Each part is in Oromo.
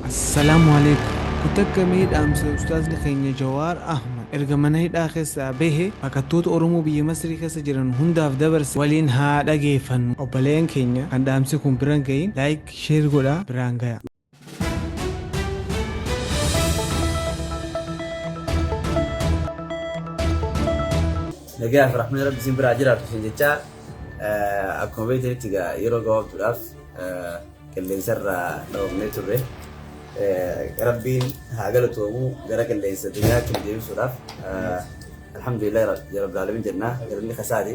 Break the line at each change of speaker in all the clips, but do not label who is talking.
Assalaamu Aleeykum. Kutakka mee dhaamsa ustaazni keenya Jawaar Ahmad erga mana hidhaa keessaa bahe baqattoota Oromoo biyya Masrii keessa jiran hundaaf dabarse waliin haa dhageeffannu. Obboleeyyan keenya kan dhaamsi kun bira hin gahin like share godhaa biraan gayaa.
Nagayaa fi rahmanni Rabbi isin biraa jiraatu isin jechaa akkuma beektanitti egaa yeroo gabaabduudhaaf qilleensarraa dhabamnee turre. Rabbiin haa galatoomu gara qilleensa duniyaatti nu deebisuudhaaf alhamdulillah rabbil alamin jenna galanni kasaati.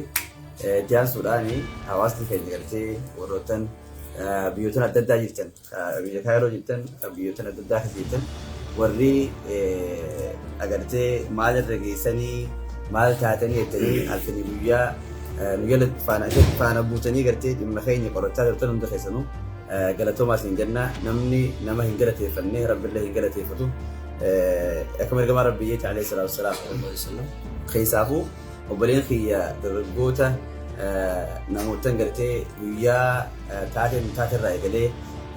Itti aansuudhaan hawaasni keenya gartee warroottan biyyoottan adda addaa jirtan biyya Kaayiroo jirtan, biyyoottan adda addaa keessa jirtan warri agartee maal irra geessanii maal taatanii jettanii halkanii guyyaa nu jala faana buutanii gartee dhimma keenya qorachaa turtan hunda keessanuu galatoomaa isin jenna. Namni nama hin galateeffanne Rabbillee hin galateeffatu. Akkuma ergamaa Rabbii jecha alayhi salaatu wassalaam. Keessaafuu obboleen kiyya dargaggoota namoottan gartee guyyaa taateen taaterraa eegalee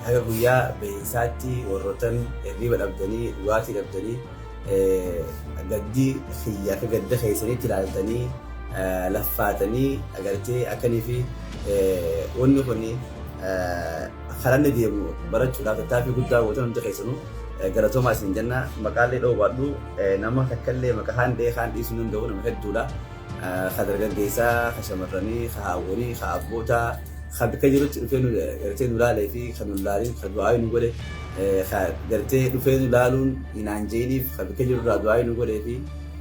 haga guyyaa bahiinsaatti warroottan hirriiba dhabdanii dhugaatii dhabdanii gaddi kiyya akka gadda keessanitti ilaaltanii laffaatanii agartee akkanii fi wanni kun karaa inni deemu barachuudhaaf tattaaffii guddaa gootan hundi keessanuu galatoomaa isin jenna. Maqaallee dha'uu baadhu nama takkallee maqaa kaan dha'ee kaan dhiisuu hin danda'u nama hedduudha. Ka dargaggeessaa, ka shamarranii, ka haawwanii, ka abbootaa, ka bikka jirutti dhufee nu gartee nu laalee fi ka nu laalin, ka du'aayii nu godhe, ka gartee dhufee nu laaluun hin aanjeeniif, ka bikka jirurraa du'aayii nu godhee fi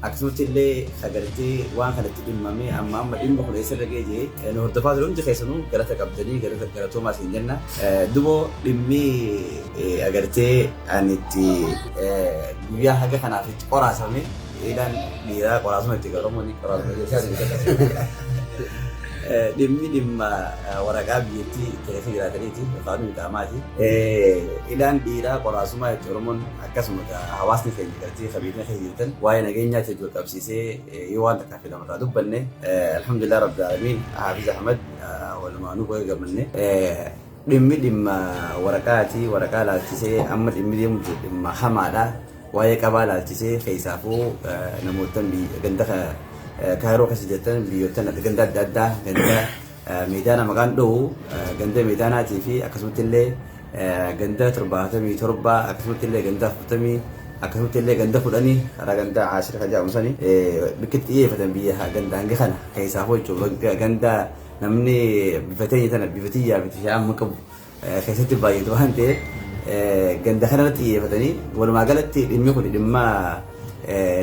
akkasumatti illee ka gartee waan kanatti dhimmamee amma amma dhimmi kun eessarra ga'e jedhee nu hordofaa ture hundi keessanuu galata qabdanii galatoomaa isin jenna. Duboo dhimmi agartee ani itti guyyaa haga kanaaf itti qoraasame Eelaan dhiiraa qoraasuma itti Oromoon qoraasuma jechaa Dhimmi dhimma waraqaa biyyattii keessa jiraataniiti yookaan iqaamaati. Ilaan dhiiraa qoraasumaa itti Oromoon akkasuma hawaasni keenya gartee qabeenya keessa jirtan waa'ee nageenyaatti wal qabsiisee yoo waan takkaa fi lamarraa dubbanne alhamdulillah rabbil aalamiin Hafiz Ahmad walumaanuu baga gammanne. Dhimmi dhimma waraqaati. Waraqaa laalchisee amma dhimmi deemu jiru dhimma hamaadha. Waa'ee qabaa laalchisee keessaafuu namoottan ganda Kaayiroo keessa jirtan biyyoottan ganda adda addaa ganda meedaana maqaan dhohu ganda meedaanaatii fi akkasumatti illee ganda 77 akkasumatti illee ganda 40 akkasumatti illee ganda 10 karaa ganda Caashira kan jedhamu sani bakki itti xiyyeeffatan biyya ganda hanga kana keessaafuu jechuudha ganda namni bifa teenya tana bifa tiyyaa fi tiyyaa amma qabu keessatti baay'atu waan ta'eef ganda kanarratti xiyyeeffatanii walumaa galatti dhimmi kun dhimma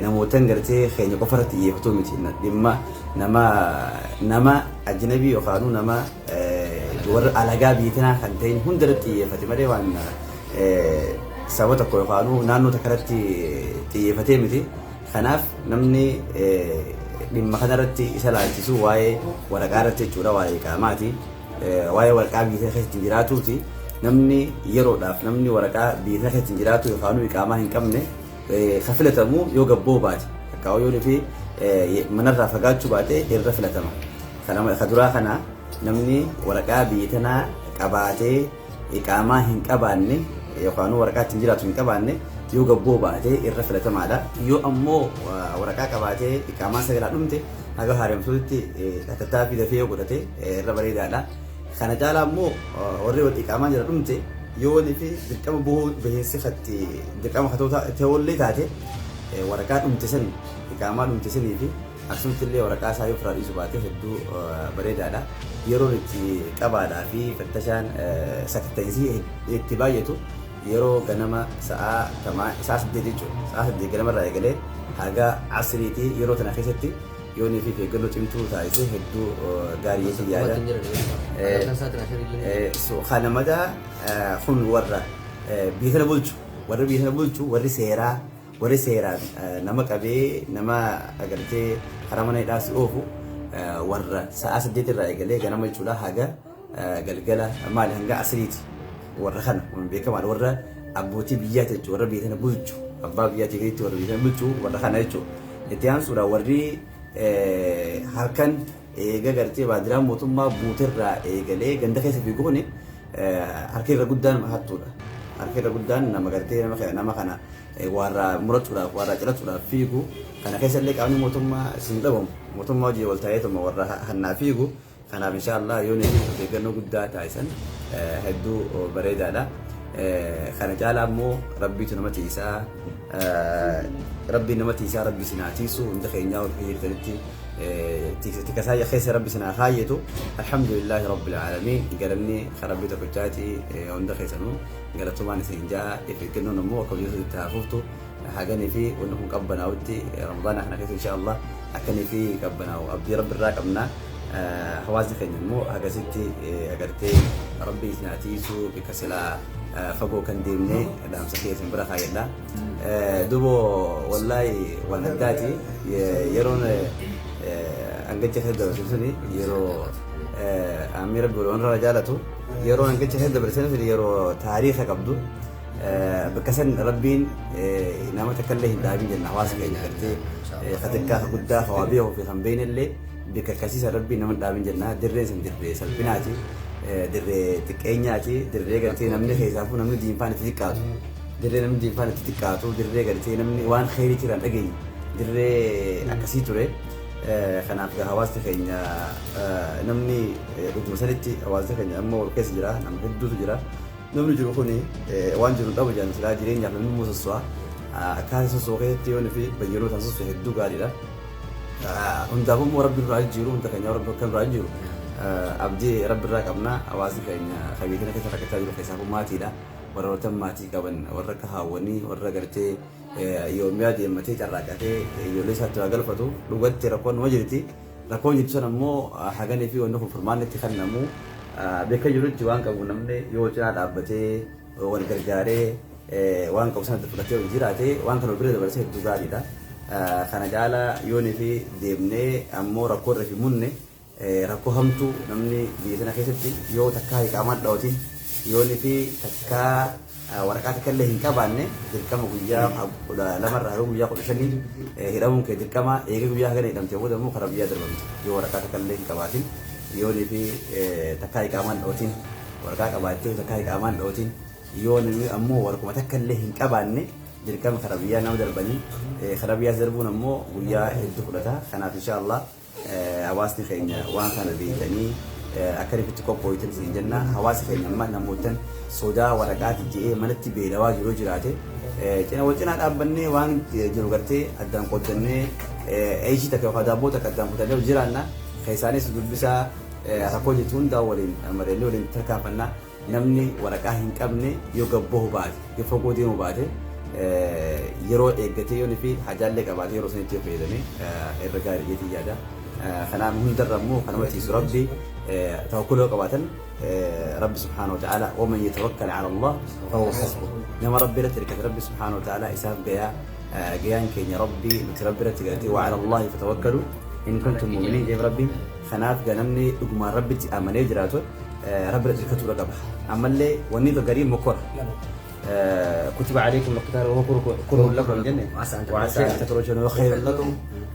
namootan gartee keenya qofa irratti xiyyeeffatu miti dhimma nama nama ajnabii yookaanuu nama warra alagaa biyya tanaa kan ta'in hunda irratti xiyyeeffate malee waan saba tokko yookaanuu naannoo takka irratti xiyyeeffatee miti. Kanaaf namni dhimma kanarratti isa laalchisu waa'ee waraqaa irratti jechuudha waa'ee iqaamaati. Waa'ee waraqaa biyya kana keessa jiraatuuti. Namni yeroodhaaf namni waraqaa biyya kana keessa jiraatu yookaan iqaamaa hin qabne ka filatamu yoo gabboo baate takka yoo fi manarraa fagaachuu baate irra filatama. Ka duraa kana namni waraqaa biyya tanaa qabaatee iqaamaa hin qabaanne yookaan waraqaa ittiin jiraatu hin qabaanne yoo gabboo baate irra filatamaadha. Yoo ammoo waraqaa qabaatee iqaamaan sagalaa dhumte haga haaromsuutti tattaaffii dafee yoo godhate irra bareedaadha. Kana caalaa immoo warri iqaamaan jala dhumte yoo walii fi dirqama buhuu bahiinsi katti dirqama ta'ullee taate waraqaa dhumte san iqaamaa dhumte sanii fi Akkasumatti illee waraqaa isaa yoo ofirraa dhiisu baate hedduu bareedaadha. Yeroon itti qabaadhaa fi fattashaan sakatta'iinsi itti baay'atu yeroo ganama sa'aa 8 jechuudha. Sa'aa 8 ganamarraa eegalee haga asriiti yeroo tana keessatti yoo nii fi eeggannoo cimtuu taasise hedduu gaarii jechuun yaada. Kana madaa kun warra biyya sana bulchu warri biyya sana bulchu warri seeraa Warri seeraan nama qabee nama agartee karaa mana hidhaa si oofu warra sa'aa 8 irraa eegalee ganama jechuudha haga galgala maali hanga asiriiti warra kana kun beekamaadha warra abbootii biyyaati jechuudha warra biyya tana bulchu abbaa biyyaatii gaditti warra biyya tana bulchu warra kana jechuudha. Itti aansuudhaan warri halkan eega gartee baandiraan mootummaa buuterraa eegalee ganda keessa fiigu kuni harki irra guddaan hattuudha. Harki irra guddaan nama gartee nama kana warra murachuudhaaf, warra ciratuudhaaf fiigu. Kana keessa illee qaamni mootummaa isin dhabamu, mootummaa hojii wal ta'eetuma warra hannaa fiigu. Kanaaf inshaallah yoo nuti of eeggannoo guddaa taasisan hedduu bareedaadha. Kana caalaa immoo Rabbiitu nama tiisaa, Rabbiin nama tiisaa, Rabbi isin haa tiisu. Hunda keenyaa wal jirtanitti tikasaa keessa Rabbi isin haa kaayyatu. Alhamdulillaahi Rabbil aalamiin, galanni Rabbii tokkichaati. Hunda keessanuu galatumaan isin jaa. If eeggannoon immoo akka hojii itti haa fuftu haganii fi wanni kun qabbanaa'utti. Ramadaana kana keessa inshaallah akkanii fi qabbanaa'u abdii Rabbi irraa qabna. Hawaasni keenya immoo hagasitti agartee Rabbi isin haa tiisu. Bikka silaa fagoo kan deemne dhaamsa keessan bira kaayyadha. Dubo wallaahi waan addaati. Yeroon hangacha keessa dabarse suni yeroo ammi Rabbi wal irraa jaalatu, yeroo hangacha keessa dabarse suni yeroo taariika qabdu. Bakka san Rabbiin nama takka illee hin dhaabin jenna. Hawaasa keenya gartee ka xiqqaa, ka guddaa, ka waa beekuu fi kan beekne illee bakka akkasiisa Rabbiin nama hin dhaabin jenna. Dirreen san dirree salphinaati, dirree xiqqeenyaati, dirree gartee namni keessaafuu namni diinfaan itti xiqqaatu, dirree namni diinfaan itti xiqqaatu, dirree gartee namni waan kheyriitti irraan dhageenye, dirree akkasii ture. Kanaaf gaa hawaasni keenya, namni dhuguma sanitti hawaasni keenya amma wal keessa jira, nama hedduutu jira. Namni jiru kuni waan jiru dhabu jedhan. Silaa jireenyaaf namni immoo sosso'a. Akkaataa sosso'u keessatti yoo fi bayyanoota isaan sosso'e hedduu gaariidha. Hundaafuu immoo Rabbi nurraa jijjiiru, hunda keenya Rabbi akka nurraa jijjiiru abdii Rabbi irraa qabna. Hawaasni keenya kan biyya kana keessa rakkachaa jiru keessaafuu maatiidha. Warroota maatii qaban, warra akka haawwanii, warra gartee yoomiyaa deemmatee carraaqatee ijoollee isaatti waa galfatu, dhugatti rakkoon numa jirti. Rakkoon jirtu sana immoo haganii fi wanni kun furmaanni itti kennamu bakka jirutti waan qabu namni yoo cinaa dhaabbatee wal gargaaree waan qabu sanatti fudhatee wal jiraate, waan kana bira dabarsee hedduu gaariidha. Kana caala yoonii fi deemnee ammoo rakkoo irra fi munne rakkoo hamtuu namni biyya sana keessatti yoo takkaa iqaamaan dhawwatin, yoonii fi takkaa waraqaa takka illee hin qabaanne, dirqama guyyaa 12rraa haga guyyaa 15 hidhamuun kee dirqama. Eega guyyaa hagana hidhamtee booda immoo karaa biyyaa darbamte. Yoo waraqaa takka illee hin qabaatin, yoonii fi takkaa iqaamaan dhawwatin, waraqaa qabaattee takkaa iqaamaan dhawwatin, yoo namni ammoo warquma takka illee hin qabaanne, dirqama karaa biyyaa nama darbanii. Karaa biyyaas darbuun ammoo guyyaa hedduu fudhata. Kanaaf insha Allah hawaasni keenya waan kana beekanii akka itti qophooytan isin jenna. Hawaasa keenya amma namootan sodaa waraqaati je'ee manatti beelawaa jiru jiraate, cina wal cinaa dhaabbannee waan jiru gartee addaan qooddannee, eeshii takka yookaan daabboo takka addaan kutannee jiraanna. Keessaanis dubbisaa, rakkoo jirtu hundaa waliin mari'annee waliin tarkaanfannaa. Namni waraqaa hin qabne yoo gabboohu baate, yoo fagoo deemu baate, yeroo eeggatee yoonii fi hajaallee qabaatee yeroo sanitti yoo fayyadame irra gaarii jeetii yaada. Kanaaf hundarra immoo kan nama tiisu Rabbi tawakkuloo qabaatan. Rabbi subhaanahu wa ta'ala, waman yatawakkal ala Allah fahuwa hasbuh. Nama Rabbi irratti hirkate Rabbi subhaanahu wa ta'ala isaaf gayaa. Gayaan keenya Rabbi. Nuti Rabbi irratti galate. Wa ala Allahi fatawakkalu in kuntum mu'minin jeef Rabbiin. Kanaaf gaa namni dhugumaan Rabbitti amanee jiraatu Rabbi irratti hirkatuudha qaba. Ammallee wanni gariin mokkora. كتب عليكم القتال وهو كره لكم جنة وعسى أن تكرهوا شيئا وهو خير لكم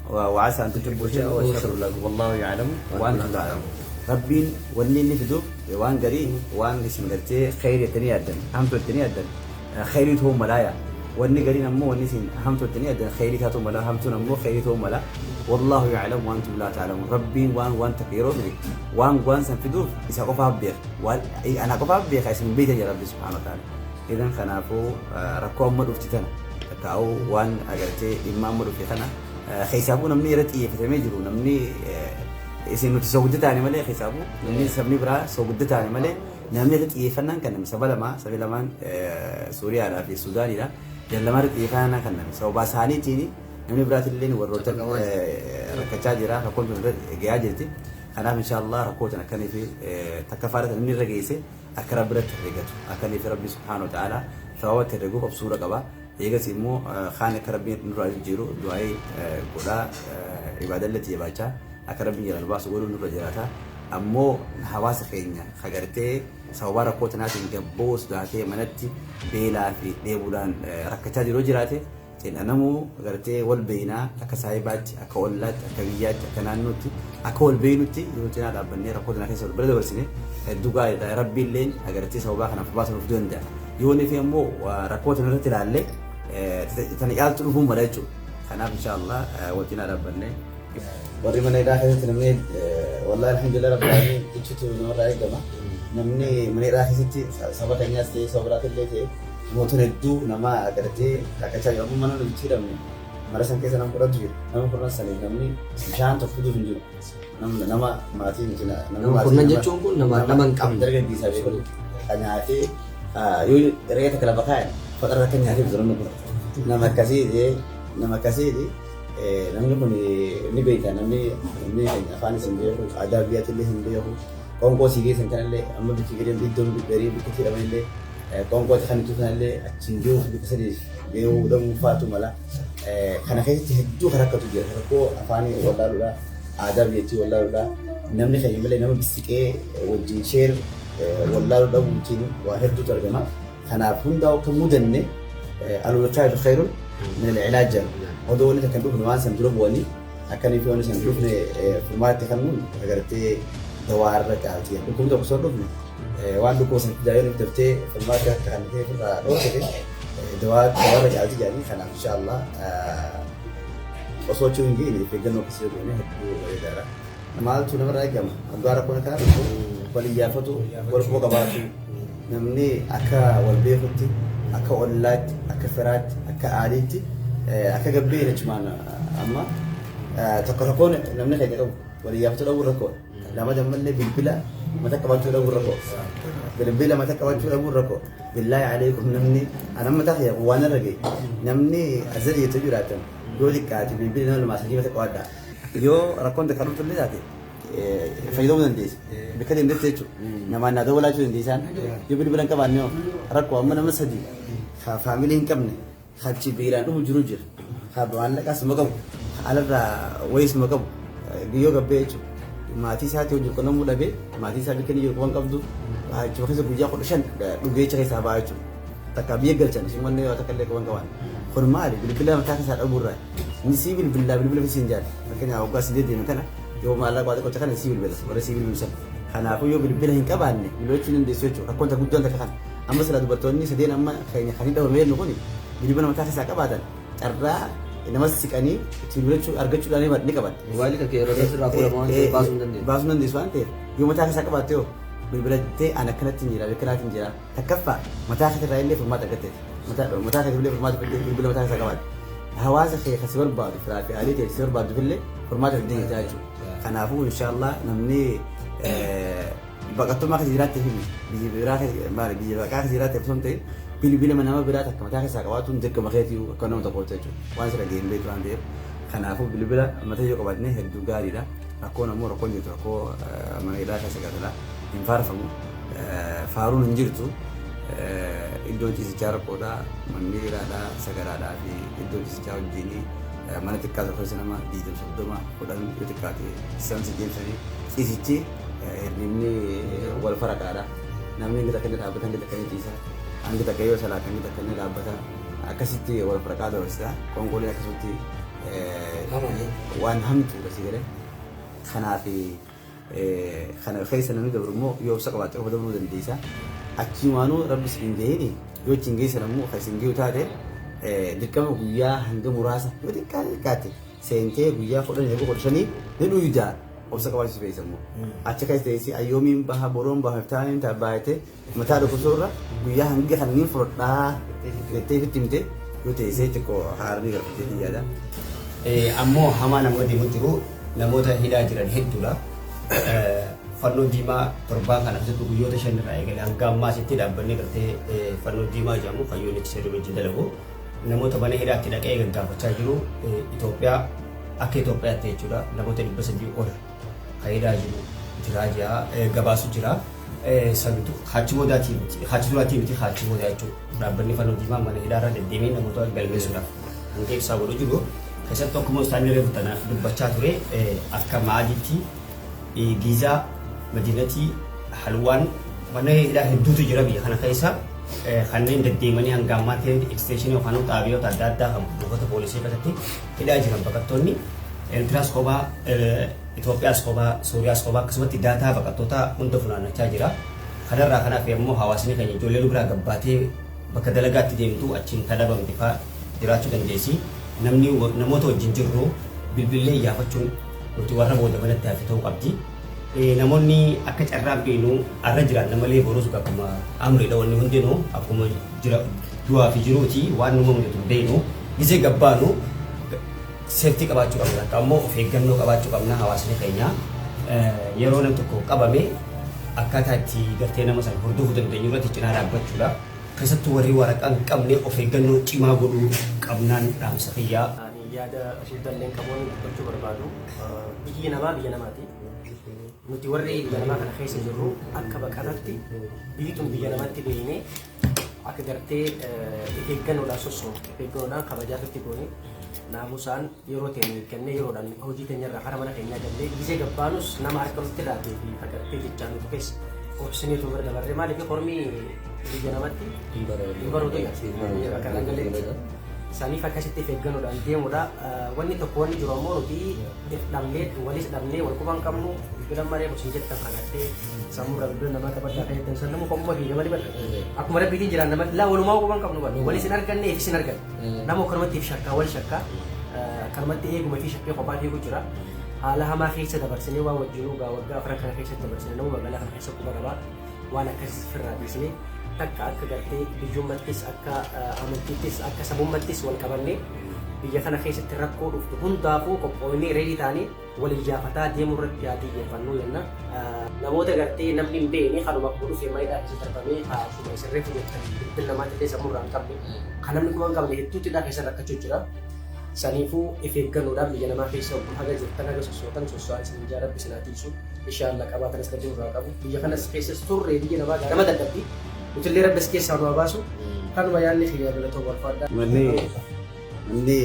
وعسى أن تحبوا شيئا وهو شر لكم والله يعلم وأنتم لا تعلمون. Rabbiin wanni inni fidu waan garii, waan isin gartee kheyri jettanii yaaddan, hamtuu jettanii yaaddan kheyrii ta'uu malaaya. Wanni gariin ammoo wanni isin hamtuu jettanii yaaddan kheyrii taatu mala, hamtuun ammoo kheyrii ta'uu mala. والله يعلم وأنتم لا تعلمون. Rabbiin waan takka yeroo fide waan san fiduuf isa qofaaf beeka, waan ana qofaaf beeka, isin beektan jedha Rabbi subhaanahu wa ta'ala. Idan kanaafuu rakkoo amma dhufti tana taa'uu waan agartee dhimma amma dhufe kana keessaafuu namni irra xiyyeeffatamee jiru, namni isin nuti soogudda taane malee, keessaafuu namni sabni biraa soogudda taane malee, namni irra xiyyeeffannaan kan namni saba lama, sabi lamaan Suuriyaadhaa fi Suudaaniidha. Lamaan irra xiyyeeffannaan kan namni sababa isaaniitiin namni biraatillee warroota rakkachaa jira, rakkoon tun irra gahaa jirti. Kanaaf insha Allah rakkoo tan akkanii fi takka faara namni irra geesse akka Rabbi irratti herregatu, akkanii fi Rabbi subhaanahu wa ta'ala sababa itti herreguuf obsuudha qaba. Eegas immoo kaan akka Rabbiin nurraa jijjiiru du'aa'ii godhaa, ibaadallee itti jabaachaa akka Rabbiin jalaan baasu godhuun nurra jiraata. Ammoo hawaasa keenya kagartee sababa rakkoo tanaatiin gabboo sodaatee manatti beelaa fi dheebuudhaan rakkachaa jiru jiraate, namuu gartee wal beeynaa, akka saahibaatti, akka ollaatti, akka biyyaatti, akka naannootti, akka wal beeynutti yoo cinaa dhaabbannee rakkoo tana keessa wal bira dabarsine hedduu gaariidha. Rabbiilleen agartee sababaa kanaaf baasuuf danda'a. Yoo ni ammoo rakkoo tana irratti ilaallee tana caaltu dhufuun mala jechuudha. Kanaaf inshaallah wal cinaa dhaabbannee. Warri mana hidhaa keessatti namni, wallahi alhamdulillah rabbil alamin jechuutu namarraa eegama. Namni mana hidhaa keessatti saba keenyaas ta'e saba biraas illee ta'e mooton hedduu nama agartee rakkachaa jiru. Amma mana nuti hidhamne mara san keessa nama 10tu jira. Nama 10 saniif namni bishaan tokko fiduuf hin jiru. Nama maatii miti nama
Nama
maatii
kurnan
nama
jechuun kun nama hin qabne.
Dargaggeessaa beeku. Kan nyaatee yoo re'ee takka lafa kaayan faxara akka nyaatee bitu namni kun. Nama akkasii, nama akkasiiti. Namni kun ni beekta, namni keenya afaan isin beeku, aadaa biyyaatti illee hin beeku. Qoonqoo sii geessan kanallee amma bikki gadi iddoon garii bikki hidhaman illee qoonqoo kan itti kanallee achiin geehuuf bikka sadiif geehuu dhabuu faatu mala. Kana keessatti hedduu kan rakkatu jira. Rakkoo afaanii wallaaluudha, aadaa biyyattii wallaaluudha. Namni keenya malee nama bissiqee wajjin share wallaaluu dhabuutiin waa hedduutu argama. Kanaaf hundaa akka mudanne الوقاية خير من العلاج jedhama. Odoo wanni takka hin dhufne waan san dura bu'anii akkanii fi wanni san dhufne furmaatti kennuun agartee dawaa irra caalti. Dhukkubni tokko osoo hin dhufne waan dhukkuba san fidaa yoo daftee furmaatti akka kan ta'e ofirraa dhoofite dawaa irra caalti jedhanii. Kanaaf inshaallah osoo achi hin geenye of eeggannoo akkasii goone hedduu bareedaadha. Maaltu namarraa eegama? Waggaa rakkoon akkanaa dhufu wal iyyaafatu, wal quba qabaatu, namni akka wal beekutti, akka ollaatti, akka firaatti, akka aaliitti, akka gabbee jechumaan amma tokko tokkoon namni keenya qabu wal iyyaafatu dhabuun rakkoodha. Lama ammallee bilbila mata qabachuu dhabuun rakkoo. Bilbila mata qabachuu dhabuun rakkoo. Billaahi aleekum, namni ana mataa kiyya waan irra gahe, namni azza jettee jiraatan yoo xiqqaate bilbila nama lamaa sadii mata qabadhaa. Yoo rakkoon takka dhuftu illee taate fayyadamuu dandeessa. Bakka deemtetti jechuudha. Namaan naa dawwalaachuu dandeessaan. Yoo bilbila hin qabaanne hoo rakkoo. Amma nama sadii family hin qabne achi beelaan dhumu jiru jira. Maallaqaas ma qabu. Alarraa wayiis ma qabu. Yoo gabbee jechuudha. Maatii isaatii wajjin qunnamuu dhabee maatii isaa bikka inni jiru quban qabdu achuma keessa guyyaa 15 dhugeecha keessaa ba'a jechuudha. Takka biyya galchan isumallee yoo takka illee quban qaban. Kun maali? Bilbila mataa keessaa dhabuurraa. Inni sii bilbilaa bilbila fi siin jaal. Fakkeenyaaf waggaa sidee deeme kana yoo maallaqa waa xiqqoocha kana sii bilbila warra sii bilbilsan. Kanaafuu yoo bilbila hin qabaanne bilbilachuu hin dandeessu jechuudha. Rakkoon takka guddaan takka kana. Amma silaa dubartoonni sadeen amma keenya kan hidhamame jennu kuni bilbila mataa keessaa qabaatan carraa nama siqanii itti bilbilachuu argachuudhaan ni qaban.
Mobaayilii kan kee yeroo sirraa fuudhama waan ta'eef baasuu hin dandeessu.
Baasuu hin dandeessu waan ta'eef yoo mataa keessaa qabaatte yoo bilbilattee an akkanatti hin jira, akkanatti hin jira, takkaffaa mataa keetirraa illee furmaata argatteeti. Mataa keetii illee furmaata fiddee bilbila mataa keessaa qabaatte. Hawaasa kee kan si barbaadu, firaa fi aalii ta'e si barbaadduuf illee furmaata fiddee jirta jechuudha. Kanaafuu inshaallah namni baqattummaa keessa jiraattee fi biyya biraa keessa maali biyya baqaa keessa jiraattee osoo hin ta'in bilbila nama biraa takka mataa keessaa qabaatuun dirqama keetii akka nama tokkootti jechuudha. Waan sirra gahee hin beektu waan ta'eef kanaafuu bilbila mataa yoo qabaatne hedduu gaariidha. Rakkoon ammoo rakkoon jirtu rakkoo mana hidhaa keessa gatala hin faarfamu. Faaruun hin jirtu. Iddoon ciisichaa rakkoodha. Manni hidhaadha, sagaraadhaa fi iddoo ciisichaa wajjin mana xiqqaa tokko keessa nama 20, 30, 10 yoo xiqqaate isaan si deemsanii ciisichi hirribni wal faraqaadha. Namni hangi takka inni dhaabbata, hangi takka inni ciisa. Hangi takka yoo salaata, hangi takka inni dhaabbata. Akkasitti wal faraqaa dabarsita. Qoonqooleen akkasumatti waan hamtuudha si galee. Kanaaf kana keessa namni dabru immoo yoo obsa qabaatte qofa dabruu dandeessa. Achiimaanuu rabbi si hin gahini, yoo achi hin geessan ammoo kan isin gahu taate dirqama guyyaa hanga muraasa yoo xiqqaate xiqqaate seentee guyyaa 10 hanga 15 ni dhuyda, obsa qabaachuu feesa immoo. Achi keessa teessee ayyoomiin baha, boroon baha, iftaaniin ta'a baay'atee mataa dhukkubsuu irra guyyaa hanga kanneen fudhadhaa jettee ifitti himte yoo teessee xiqqoo haarrii galfattee yaada.
Ammoo hamaa namoota deemu jiru namoota hidhaa jiran hedduudha. Fannoo diimaa torbaan kana keessatti guyyoota 5 irraa eegalee hanga ammaa asitti dhaabbanni gartee fannoo diimaa jedhamu kan UNHCR wajjin dalagu namoota mana hidhaatti dhaqee gaggaafachaa jiru. Itoophiyaa akka Itoophiyaatti jechuudha namoota 300 ol kan hidhaa jiru jiraa jira gabaasu jira. Sabitu haachi boodaatii miti, haachi duraatii miti, haachi boodaa jechuudha. Dhaabbanni fannoo diimaa mana hidhaarra deddeemee namoota galmeessuudhaaf hanga ibsaa godhu jiru. Keessattuu akkuma ustaanni reefu tana dubbachaa ture akka Maadiitti, Giizaa, Madinatii, Halwaan mana hidhaa hedduutu jira biyya kana keessa. Kanneen deddeemanii hanga ammaatti isteeshinii yookaan xaabiyoota adda addaa kan buufata poolisii keessatti hidhaa jiran baqattoonni Eertiraas kophaa, Itoophiyaas kophaa, Suuriyaas kophaa akkasumatti data baqattoota hunda funaannachaa jira. Kanarraa kanaaf immoo hawaasni keenya ijoollee nu biraa gabbaatee Bakka dalagaatti deemtu achiin kadhabamte fa'aa jiraachuu dandeessi. Namni namoota wajjin jirru bilbilee iyyaafachuun nuti warra booda manatti hafe ta'uu qabdi. Namoonni akka carraan beenu arra jiraanna malee boruus akkuma amriidha wanni hundinuu akkuma jira du'aa fi jiruuti waan nu mudatu hin beenu. Gizee gabbaanu safety qabaachuu qabna. Akka ammoo of eeggannoo qabaachuu qabna hawaasni keenya. Yeroo nam tokko qabame akkaataa itti gartee nama sana hordofuu dandeenyu irratti cinaa dhaabbachuudha. Keessattuu warri waraqaa hin qabne of eeggannoo cimaa godhuu qabnaan dhaamsa kiyyaa.
Ani yaada guddaallee qabuun dubbachuu barbaadu. Biyyi namaa biyya namaati. Nuti warri biyya namaa kana keessa jirru akka baqatatti biyyi tun biyya namatti beeknee akka gartee of eeggannoodhaan sossoonu, of eeggannoodhaan kabajaa ofitti goone, naamusaan yeroo teenya eeggannee, yeroodhaan hojii teenyarraa kara mana keenyaa gallee, gisee gabbaanus nama harka nutti laatee fi agartee jechaan nuti keessa obsineetu bira dabarree. Maaliif hormi biyya namatti hin baruutu jira bakka irra galeetti. Saniif akkasitti of eeggannoodhaan deemuudha. Wanni tokko wanni jiru ammoo nuti if dhabnee, walis dhabnee, wal quban qabnu. Bilbilan malee osoo jettan agartee sammuurraa bilbila namaa qabadhaa kan jettan san nama kophaa kiyya malee badha. Akkuma rabbiitiin jiraan nama laa walumaa quban qabnu badha. Walis hin arganne, ifis hin arganne. Nama akkanumatti if shakkaa, wal shakkaa, akkanumatti eeguma fi shakkee kophaa fiigu jira. Haala hamaa keessa dabarsinee waan wajjinuu gaa waggaa 4 kana keessatti dabarsine nama magaalaa kana keessa quba qabaa. Waan akkasii ofirraa dhiisnee takka akka gartee biyyummattis, akka amantiittis, akka sabummattis wal qabannee biyya kana keessatti rakkoo dhuftu hundaafuu qophooynee, ready taanee wal iyyaafataa deemuu irratti haa xiyyeeffannu jenna. Namoota gartee namni hin beekne kanuma akkuma dhufee mana keessa darbamee akkuma isin reefu jettan bilbil namaatti illee sammuurraa hin qabne kan namni kuma hin qabne hedduutti hidhaa keessa rakkachuu jira. Saniifuu if eeggannoodhaan biyya namaa keessa haga jirtan, haga sossootan sosso'aa isin ijaa rabbi isin haa tiisu. Inshaalla qabaatanis rabbi nurraa qabu. Biyya kanas keessas turre, biyya namaa nama dadhabbi. Nutillee rabbi as keessaa nu haa baasu. Kanuma yaadni kiyya, galatoo barbaadda.
Manni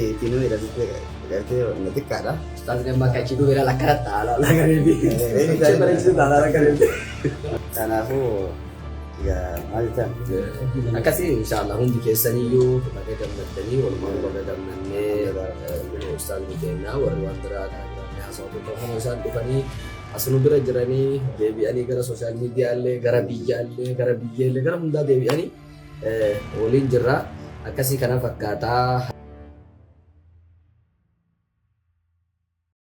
ittiin hidhatu gartee na xiqqaadha.
Ustaazni amma akka achi duubee laala akkanatti haala gareefi.
Kanaafuu egaa maal jettan?
Akkasii inshaallah hundi keessaniyyuu baga gammaddanii, walumaa baga gammannee. Ustaazni keenya warri waan biraa kana biraan haasawaa tokko isaan dhufanii as nu bira jiranii deebi'anii gara social mediaallee, gara biyyaallee, gara biyyeellee, gara hundaa deebi'anii waliin jirra. Akkasii kana fakkaataa.